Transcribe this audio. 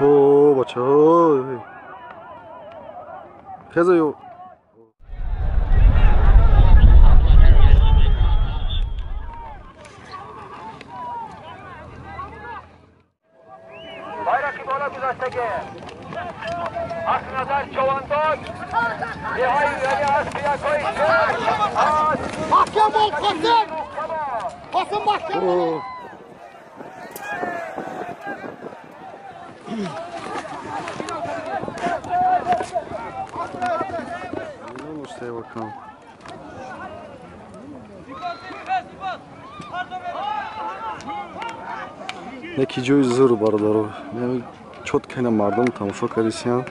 О, бачаҳо. Хеза ё. Bayrakı بالا گذاشتگه از نظر چوانداز ریهای یعنی از پیاکای محکم ol Kasım! Kasım mahkem ol! Ustaya bakalım. Яки ҷои зӯру бародаро. Чот кайна мардум тамошо кардисиян.